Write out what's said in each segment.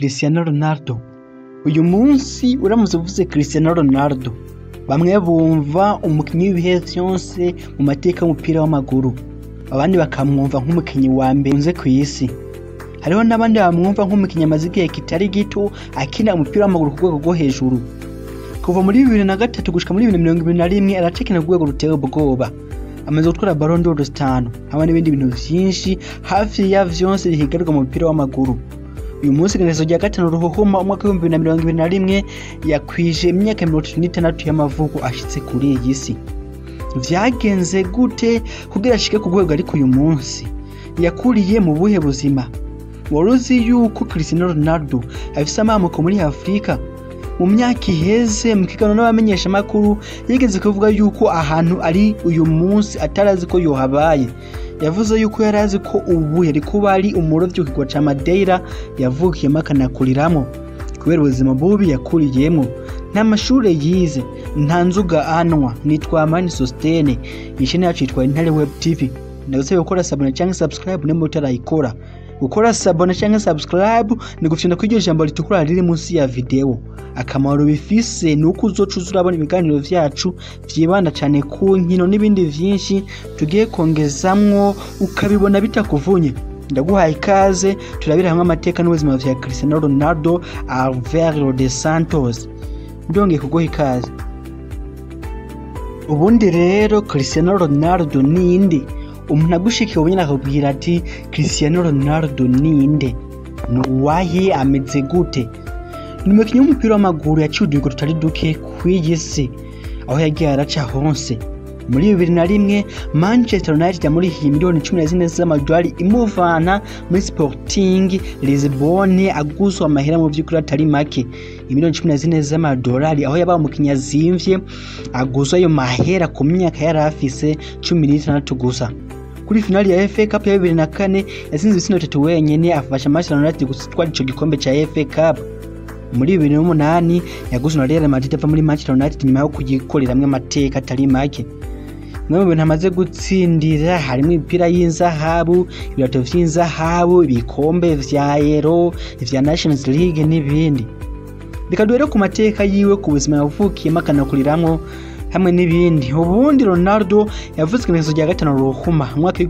Cristiano Ronaldo. Uyu munsi uramutse uvuze Cristiano Ronaldo, bamwe bumva umukinyi w'ibihe vyose mu mateka y'umupira w'amaguru, abandi bakamwumva nk'umukinyi wa mbere unze kw'isi. Hariho n'abandi bamwumva nk'umukinyi amaze igihe kitari gito akina umupira w'amaguru ku rwego rwo hejuru. Kuva muri 2003 gushika muri 2021 aracakina ku rwego ruteye ubwoba. Amaze gutwara Ballon d'Or zitanu hamwe n'ibindi bintu vyinshi hafi ya vyose bihiganirwa mu mupira w'amaguru. Uyu munsi igenekerezo rya 5 Ruhuhuma umwaka w'2021 yakwije imyaka 36 y'amavuko ashitse kuri iyi si. Vyagenze gute kugira ashike ku rwego ariko uyu munsi? Yakuriye mu buhe buzima? Wari uzi yuko Cristiano Ronaldo afise amamuko muri Afrika? Mu myaka iheze mu kiganiro n'abamenyeshamakuru yigeze kuvuga yuko ahantu ari uyu munsi atarazi ko yohabaye. Yavuze yuko yari azi ko ubu yari kuba ari umurovyi ku kirwa ca Madeira yavukiyemo akanakuriramwo. Kubera ubuzima bubi yakuriyemwo, nta mashure yize, nta nzoga anywa. Nitwa Amani Sostene, iyi chaîne yacu yitwa Intare Web TV. Ndagusaba gukora s'abonner canke subscribe nimba utarayikora. Gukora s'abonner canke subscribe ni gufyonda kw'iryo jambo ritukura riri munsi ya video. Akamaro bifise ni uko uzoca uza urabona ibiganiro vyacu vyibanda cane ku nkino n'ibindi vyinshi tugiye kongezamwo ukabibona bitakuvunye. Ndaguhaye ikaze, turabira hamwe amateka n'ubuzima vya Cristiano Ronaldo Alvaro de Santos. Ndongeye kuguha ikaze. Ubundi rero Cristiano Ronaldo ninde? Umuntu agushikiye ubu nyene akakubwira ati Cristiano Ronaldo ninde? Ni uwahe? Ameze gute? Ni umukinyi w'umupira w'amaguru yaciye uduhigo tutari duke kw'iyi si, aho yagiye araca hose. Muri 2001 Manchester United yamurihiye miliyoni 14 z'amadolari imuvana muri Sporting Lisbonne, aguzwa amahera mu vy'ukuri atari make, imiliyoni 14 z'amadolari, aho yabaye umukinyi azimvye aguzwa ayo mahera ku myaka yari afise 16 gusa. Kuri finali ya FA Cup ya 2004 yatsinze ibitsindo bitatu wenyene, afasha Manchester United gutwara ico gikombe ca FA Cup. Muri 2008 yaguzwe na Real Madrid ava muri Manchester United nyuma yo kugikoreramwo amateka atari make. Bimwe mu bintu amaze gutsindira harimwo imipira y'inzahabu, ibirato vy'inzahabu, ibikombe vya Euro, ivya Nations League n'ibindi. Reka duhere ku mateka yiwe, ku buzima yavukiyemo akanakuriramwo hamwe n'ibindi. Ubundi Ronaldo yavutse igenekerezo rya 5 Ruhuma umwaka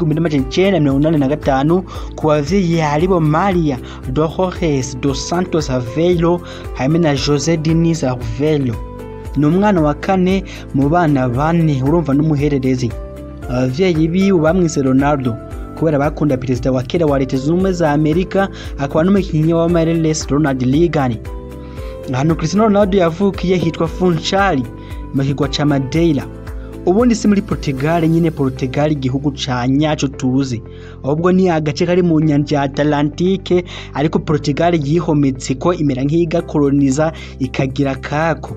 w'1985 ku bavyeyi aribo Maria Dolores dos Santos Aveiro hamwe na José Diniz Aveiro. Ni umwana wa kane mu bana bane, urumva n'umuhererezi. Abavyeyi biwe bamwise Ronaldo kubera bakunda perezida wa kera wa Leta Zunze Ubumwe za Amerika akaba n'umukinyi wa MLS Ronald Reagan. Ahantu Cristiano Ronaldo yavukiye hitwa Funchal mu kirwa ca Madeira. Ubundi si muri Portugal nyine, Portugal igihugu ca nyaco tuzi, ahubwo ni agace kari mu nyanja ya Atlantique, ariko Portugal yihometse ko imera nk'iyigakoloniza ikagira kako.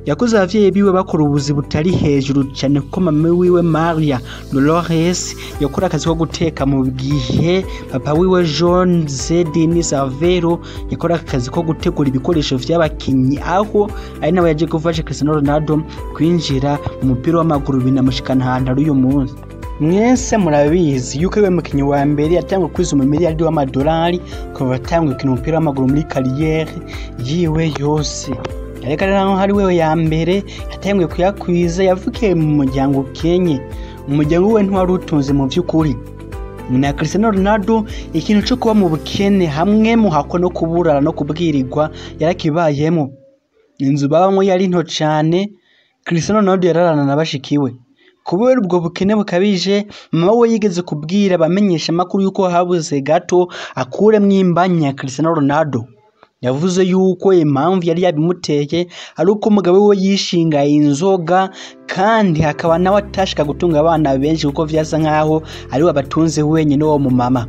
Yakuze abavyeyi biwe bakora ubuzi butari hejuru cane, kuko mama wiwe Maria Dolores yakora akazi ko guteka, mu gihe papa wiwe José Diniz Aveiro yakora akazi ko gutegura ibikoresho vy'abakinyi, aho ari nawe yaje gufasha Cristiano Ronaldo kwinjira mu mupira w'amaguru binamushikana ahantu ari uyu munsi. Mwese murabizi yuko ariwe mukinyi wa mbere yatanguye kwiza umumiliyaridi w'amadolari kuva atanguye gukina umupira w'amaguru muri kariyeri yiwe yose. Ariko ari naho hari wewe ya mbere yatanguye kuyakwiza, yavukiye mu muryango ukenye. Umuryango we ntiwari utunze mu vy'ukuri. Na Cristiano Ronaldo ikintu co kuba mu bukene hamwe muhako no kuburara no kubwirirwa yarakibayemo. Inzu babamwo yari nto cane, Cristiano Ronaldo yararana na bashikiwe. Kubera ubwo bukene bukabije, mama we yigeze kubwira abamenyeshamakuru yuko habuze gato akuremwo imbanyi ya Cristiano Ronaldo. Yavuze yuko impamvu yari yabimuteye ari uko umugabo we yishingaye inzoga, kandi hakaba nawe atashika gutunga abana benshi kuko vyasa nkaho ari we abatunze wenyene uwo mumama.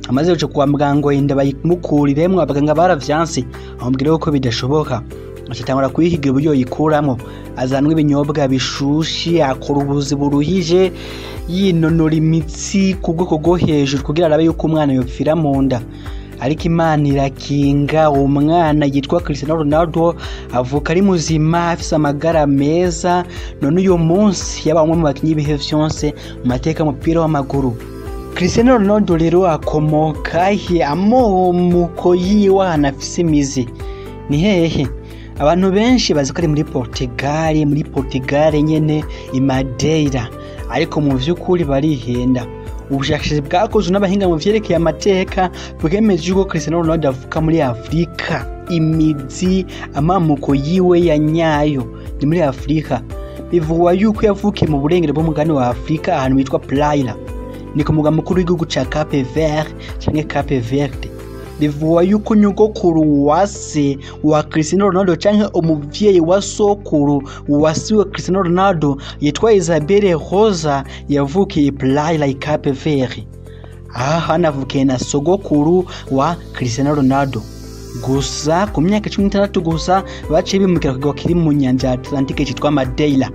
Amaze kuja kwa muganga ngo inda bayimukuriremwo, abaganga baravyanse, bamubwira ko bidashoboka. Aca kuyihiga uburyo yikuramwo, azanwa ibinyobwa bishushe, akora ubuzi buruhije, yinonora imitsi ku bwoko bwo hejuru kugira arabe yuko umwana yopfira mu nda. Ariko Imana irakinga, uwo mwana yitwa Cristiano Ronaldo avuka ari muzima, afise amagara meza. None uyu munsi yabaye umwe mu bakinyi b'ibihe vyose mu mateka y'umupira w'amaguru. Cristiano Ronaldo rero akomoka he? Amomuko yiwe ahantu afise imizi ni hehe? Abantu benshi bazi ko ari muri Portugal, muri Portugal nyene i Madeira, ariko mu vy'ukuri barihenda. Ubushakashatsi bwakozwe n'abahinga mu vyerekeye amateka bwemeje yuko Cristiano Ronaldo avuka muri Afrika. Imizi, amamuko yiwe ya nyayo ni muri Afrika. Bivugwa yuko yavukiye mu burengero bw'umugabane wa Afrika, ahantu hitwa Praia, ni ku mugwa mukuru w'igihugu ca Cape Verde canke Cape Verde. Bivugwa yuko nyogokuru wa se wa Cristiano Ronaldo canke umuvyeyi wa sokuru wa se wa Cristiano Ronaldo yitwa Isabelle Rosa yavukiye Praia i Cape Verde. Aha hanavukiye na sogokuru wa Cristiano Ronaldo. Gusa ku myaka 16 gusa baciye bimukira ku kigo kiri mu nyanja ya Atlantique citwa Madeira,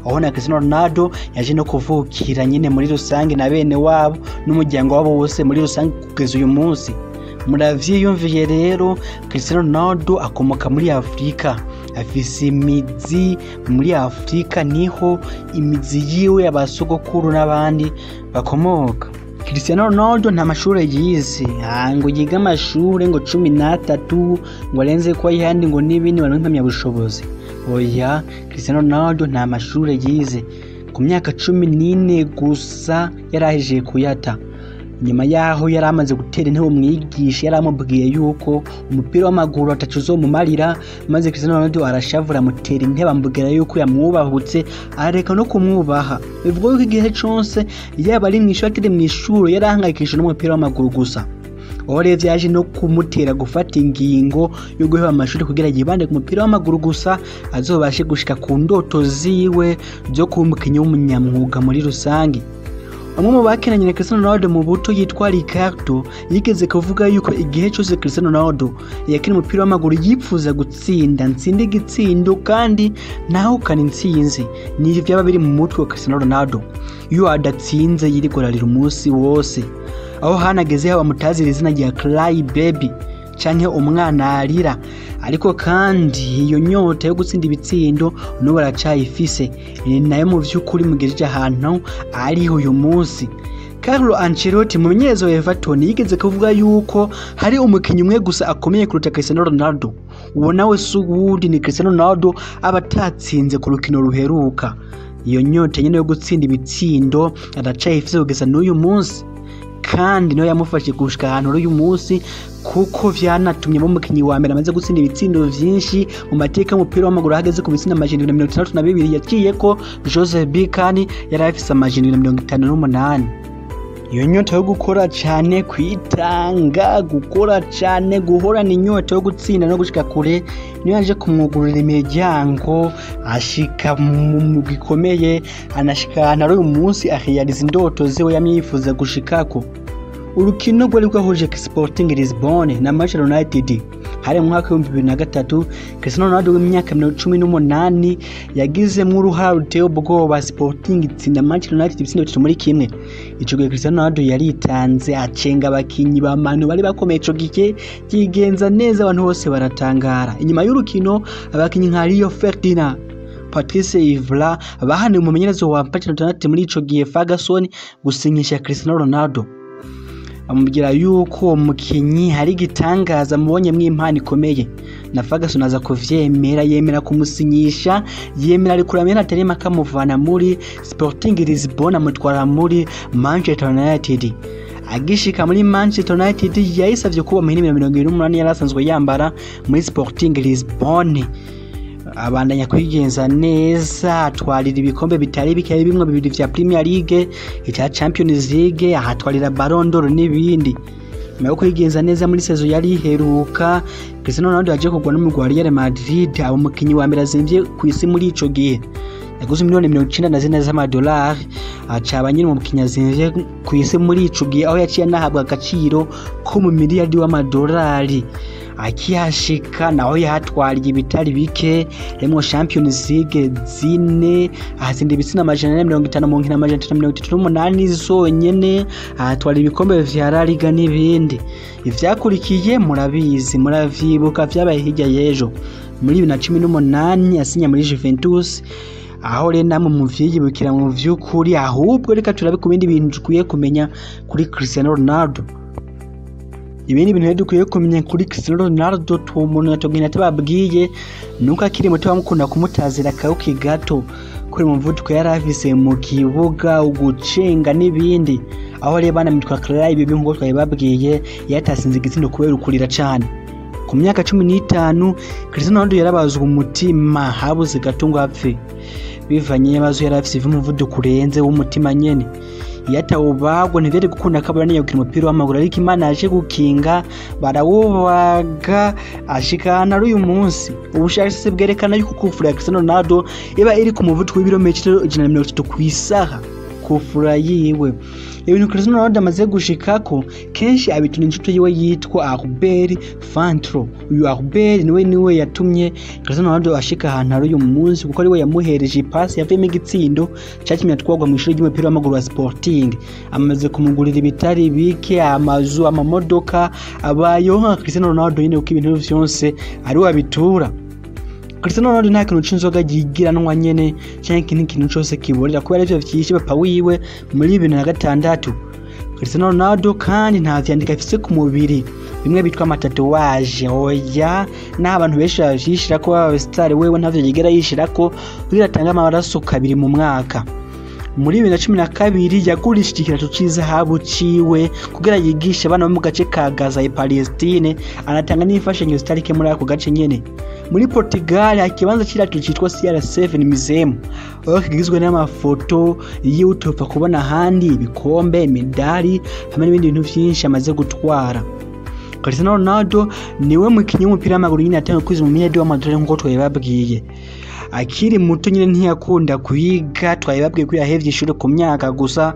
aho na Cristiano Ronaldo yaje no kuvukira nyine muri rusange na bene wabo n'umuryango wabo wose muri rusange kugeza uyu munsi. Muravyiyumviye rero, Cristiano Ronaldo akomoka muri Afrika, afise imizi muri Afrika, niho imizi yiwe abasogokuru n'abandi bakomoka. Cristiano Ronaldo nta mashure yize, ngo yiga amashure ngo 13 ngo arenze ko ayandi ngo n'ibindi baronke impamyabushobozi. Oya, Cristiano Ronaldo nta mashure yize. Ku myaka 14 gusa yarahejeje kuyata. Nyuma yaho yari amaze gutera intebe umwigisha yari amubwiye yuko umupira w'amaguru ataco uzomumarira, maze Cristiano Ronaldo arashavura amutera intebe amubwira yuko yamwubahutse areka no kumwubaha. Bivugwa yuko igihe conse yaba ari mw'ishure atari mw'ishure yari ahangayikishijwe n'umupira w'amaguru gusa. Aho rero vyaje no kumutera gufata ingingo yo guheba amashuri kugira yibande ku mupira w'amaguru gusa, azobashe gushika ku ndoto ziwe zo kuba umukinyi w'umunyamwuga muri rusange. Umwe mu bakinanye na Cristiano Ronaldo mu buto yitwa Ricardo yigeze kuvuga yuko igihe cyose Cristiano Ronaldo yakina umupira w'amaguru yipfuza gutsinda, ntsinda igitsindo kandi ntahukane intsinzi. Nivyo vyaba biri mu mutwe wa Cristiano Ronaldo. Iyo adatsinze yirirwa ararira umunsi wose. Aho hanageze haba mutazira izina rya Cry Baby canke umwana arira, ariko kandi iyo nyota yo gutsinda ibitsindo n'ubu aracayifise. Ni nayo mu vy'ukuri mugejeje ahantu ari uyu munsi. Carlo Ancelotti umumenyereza wa Everton yigeze kuvuga yuko hari umukinyi umwe gusa akomeye kuruta Cristiano Ronaldo. Uwo nawe si uwundi ni Cristiano Ronaldo aba atatsinze ku rukino ruheruka. Iyo nyota nyene yo gutsinda ibitsindo aracayifise kugeza n'uyu munsi, kandi niyo yamufashe gushika ahantu uyu munsi, kuko vyanatumye mu mukinyi wa mbere amaze gutsinda ibitsindo vyinshi mu mateka y'umupira w'amaguru ahageze ku bitsinda 762 yaciyeko Joseph Bikani yari afise 758. Iyo nyota yo gukora cane, kwitanga, gukora cane, guhorana inyota yo gutsinda no gushika kure niyo yaje kumwugururira imiryango, ashika mu mugwi ikomeye, anashika ahantu ari uyu munsi akiyariza indoto ziwe yamye yifuza gushikako. Urukino rwari rwahuje Sporting Lisbonne na Manchester United hari mu mwaka w'ibihumbi bibiri na gatatu. Cristiano Ronaldo w'imyaka 18 yagizemwo uruhara ruteye ubwoba, Sporting itsinda Manchester United ibitsindo 3-1. Ico gihe Cristiano Ronaldo yaritanze acenga abakinyi ba Manu bari bakomeye ico gihe, yigenza neza abantu bose baratangara. Inyuma y'urukino abakinyi nka Rio Ferdinand, Patrice Evra bahaniye umumenyereza wa Manchester United muri ico gihe Ferguson gusinyisha Cristiano Ronaldo, amubwira yuko uwo mukinyi hari igitangaza mubonye mw'impano ikomeye, na Ferguson aza kuvyemera, yemera kumusinyisha, yemera arikura amahera atari make akamuvana muri Sporting Lisbonne amutwara muri Manchester United. Agishika muri Manchester United yayisavye kuba muhini 28 yari asanzwe yambara muri Sporting Lisbonne. Abandanya kwigenza neza, atwarira ibikombe bitari bike, bimwe bibiri vya Premier League, icya Champions League, ahatwarira Ballon d'Or n'ibindi. Nyuma yo kwigenza neza muri saison yari iheruka, Cristiano Ronaldo yaje kugwa n'umugwi wa Real Madrid, aba umukinyi wa mbere azimvye kw'isi muri ico gihe. Yaguze miliyoni 94 z'amadolari, aca aba nyene umukinyi azimvye kw'isi muri ico gihe, aho yaciye anahabwa agaciro ko mu miliyardi w'amadolari. Akihashika naho yahatwariye ibitari bike, harimwo Champions League zine, ahatsinda ibitsina 450 mu nkino 538 zonyene, ahatwara ibikombe vya La Liga n'ibindi. Ivyakurikiye murabizi, muravyibuka, vyabaye hirya y'ejo. Muri 2018 asinya muri Juventus, Aho rero namwe muvyiyibukira mu vy'ukuri. Ahubwo reka turabe ku bindi bintu dukwiye kumenya kuri Cristiano Ronaldo. Ibindi bintu rero dukwiye kumenya kuri Cristiano Ronaldo umuntu yatubwira tubabwiye nuko akiri muto bamukunda kumutazira akawuki gato kuri umuvuduko yari afise mu kibuga, ugucenga n'ibindi. Aho rero banamwitwa Clyde bibi nk'uko twabibabwiye, yatasinze igitsindo kubera ukurira cane. Ku myaka 15 Cristiano Ronaldo yarabazwa umutima, habuze gato ngo apfe bivanye n'ibibazo yari afise vy'umuvuduko urenze w'umutima nyene. Iyo atawubagwa ntivyari gukunda ko abandanya gukina umupira w'amaguru, ariko Imana yaje gukinga barawubaga ashika ahantu ari uyu munsi. Ubushakashatsi bwerekana yuko kufura ya Cristiano Ronaldo iba iri ku muvuduko w'ibirometero 130 kw'isaha, kufura yiwe. Ibintu Cristiano Ronaldo amaze gushikako kenshi abituna inshuti yiwe yitwa Albert Fantro. Uyu Albert niwe yatumye Cristiano Ronaldo ashika ahantu ari uyu munsi, kuko ariwe yamuhereje ipasi yavuyemo igitsindo catumye atwarwa mu ishuri ry'umupira w'amaguru wa Sporting. Amaze kumugurira ibitari bike, amazu, amamodoka, abayeho nka Cristiano Ronaldo nyene, kuko ibintu vyose ariwe abitura. Cristiano Ronaldo nta kintu c'inzoga yigiranwa nyene canke ikindi kintu cose kiborera, kubera ivyo vyishe papa wiwe muri 2006. Cristiano Ronaldo kandi nta vyandiko afise ku mubiri, bimwe bitwa amatatuwaje. Oya, naho abantu benshi bavyishirako baba star, wewe ntavyo yigera yishirako kugira atange amaraso 2 mu mwaka. Muri 2012 yagurishije ikirato c'izahabu ciwe kugira yigishe abana bo mu gace ka Gaza i Palestine, anatanga n'imfashanyo zitarike muri ako gace nyene. Muri Portugal hari ikibanza c'irato citwa CR7 Museum, aho kigizwe n'amafoto yiwe utopfa kubona ahandi, ibikombe, imidari hamwe n'ibindi bintu vyinshi amaze gutwara. Cristiano Ronaldo niwe mukinyi w'umupira w'amaguru nyene yatanguye kwiza umumiliyaridi w'amadolari nk'uko twabibabwiye. Akiri muto nyene ntiyakunda kwiga, twabibabwiye ko yahevye ishure ku myaka gusa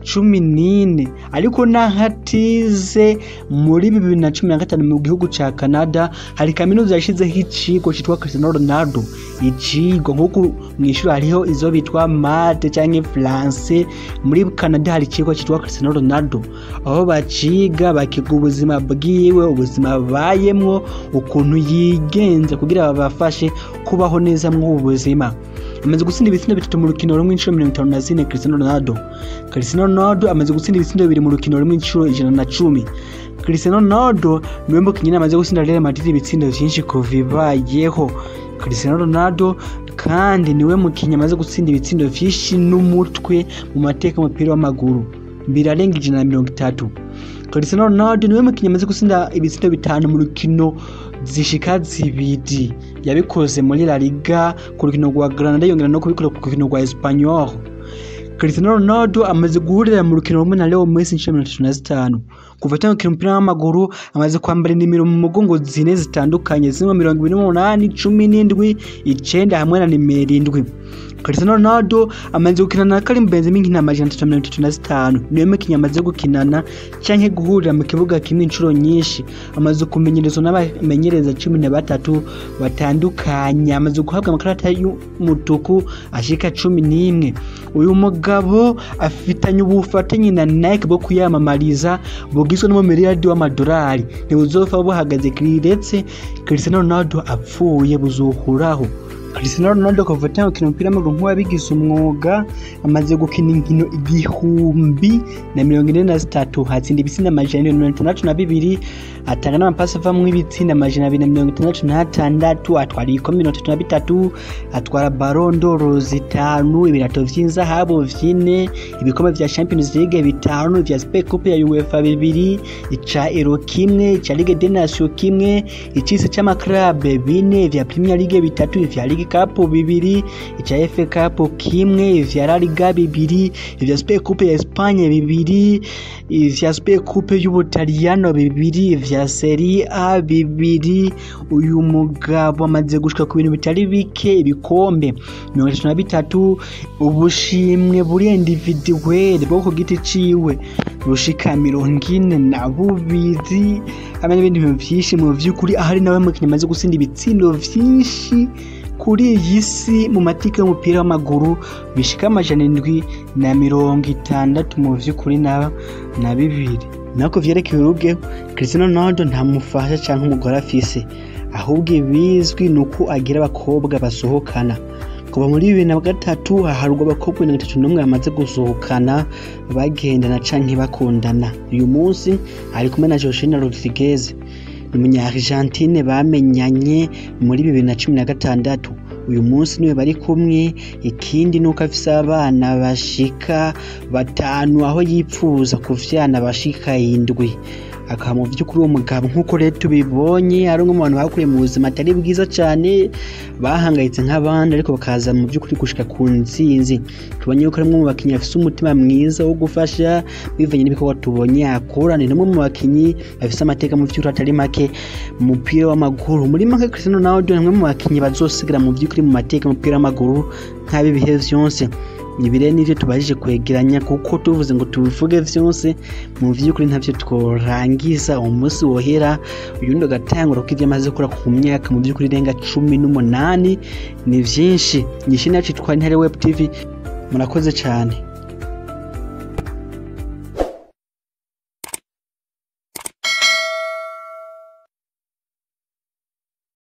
14, ariko naho atize muri 2015 mu gihugu ca Canada hari kaminuza yashizeho icigwa citwa Cristiano Ronaldo. Icigwa nk'uko mw'ishure hariho izo bitwa math canke français, muri Canada hari icigwa citwa Cristiano Ronaldo, aho baciga bakiga ubuzima bwiwe, ubuzima bayemwo, ukuntu yigenza kugira babafashe kubaho neza mw'ubu buzima. Amaze gutsinda ibitsindo 3 mu rukino rumwe inshuro 54 Cristiano Ronaldo. Cristiano Ronaldo amaze gutsinda ibitsindo 2 mu rukino rumwe inshuro 110. Cristiano Ronaldo niwe mukinyi amaze gutsinda Real Madrid ibitsindo vyinshi kuva ibayeho. Cristiano Ronaldo kandi niwe mukinyi amaze gutsinda ibitsindo vyinshi n'umutwe mu mateka y'umupira w'amaguru, birarenga 130. Cristiano Ronaldo niwe mukinyi amaze gutsinda ibitsindo 5 mu rukino zishika 2. Yabikoze muri La Liga ku rukino rwa Granada, yongera no kubikora ku rukino rwa Espanyol. Cristiano Ronaldo amaze guhurira mu rukino rumwe na Leo Messi inshuro 35. Kuva atanguye gukina umupira w'amaguru amaze kwambara inimero mu mugongo 4 zitandukanye, zirimo 28, 17, 9 hamwe na nimero 7. Cristiano Ronaldo amaze gukinana na Karim Benzema inkino 335. Niwe mukinyi amaze gukinana canke guhurira mu kibuga kimwe inshuro nyinshi. Amaze kumenyerezwa n'abamenyereza 13 batandukanye. Amaze guhabwa amakarata y'umutuku ashika 11. Uyu mugabo afitanye ubufatanye na Nike bwo kuyamamariza bugizwe n'umumiliyaridi w'amadolari. Ntibuzopfa buhagaze kiretse Cristiano Ronaldo apfuye, buzohoraho. Cristiano Ronaldo kuva atanguye gukina umupira w'amaguru nk'uwabigize umwuga, amaze gukina inkino 1043, atsinda ibitsindo 462, atanga n'amapasi avamwo ibitsindo 266, atwara ibikombe 33, atwara Ballon d'Or 5, ibirato vy'inzahabu 4, ibikombe vya Champions League 5, vya Super Coupe ya UEFA 2, ica Euro 1, ica Ligue des Nations 1, icisi c'amaklabe 4, vya Premier League 3, vya League Cup 2, ica FA Cup 1, vya La Liga 2, vya Super Coupe ya Espagne 2, vya Super Coupe y'Ubutaliyano 2, vya Serie A 2. Uyu mugabo amaze gushika ku bintu bitari bike, ibikombe 33, ubushimwe buri individuel bwo ku giti ciwe bushika 42, hamwe n'ibindi bintu vyinshi mu vy'ukuri. Ahari nawe mukinyi amaze gutsinda ibitsindo vyinshi kuri iyi si mu mateka y'umupira w'amaguru bishika 760 mu vy'ukuri na 2. Nako vyerekeye uruge, Cristiano Ronaldo nta mufasha canke umugore afise, ahubwo ibizwi nuko agira abakobwa basohokana. Kuva muri 2003 haharurwa abakobwa 31 bamaze gusohokana, bagendana canke bakundana. Uyu munsi ari kumwe na Georgina Rodriguez, ni umunya Argentine bamenyanye muri 2016. Uyu munsi niwe bari kumwe. Ikindi nuko afise abana bashika 5, aho yipfuza kuvyana bashika 7. Akaba mu vy'ukuri uwo mugabo, nk'uko rero tubibonye, ari umwe mu bantu bakuriye mu buzima atari bwiza cane, bahangayitse nk'abandi, ariko bakaza mu vy'ukuri gushika ku ntsinzi. Tubonye yuko ari umwe mu bakinyi bafise umutima mwiza wo gufasha, bivanye n'ibikorwa tubonye akora. Ni umwe mu bakinyi bafise amateka mu vy'ukuri atari make mu mupira w'amaguru. Muri make, Cristiano Ronaldo ni umwe mu bakinyi bazosigara mu vy'ukuri mu mateka y'umupira w'amaguru nk'ab'ibihe vyose. Ibi rero nivyo tubashije kwegeranya, kuko tuvuze ngo tubivuge vyose mu vy'ukuri ntavyo tworangiza, umunsi wohera uyundi ugatangura, kuko ivyo amaze gukora ku myaka mu vy'ukuri irenga 18 ni vyinshi. Nyinshi nacu twari Ntare Web TV, murakoze cane.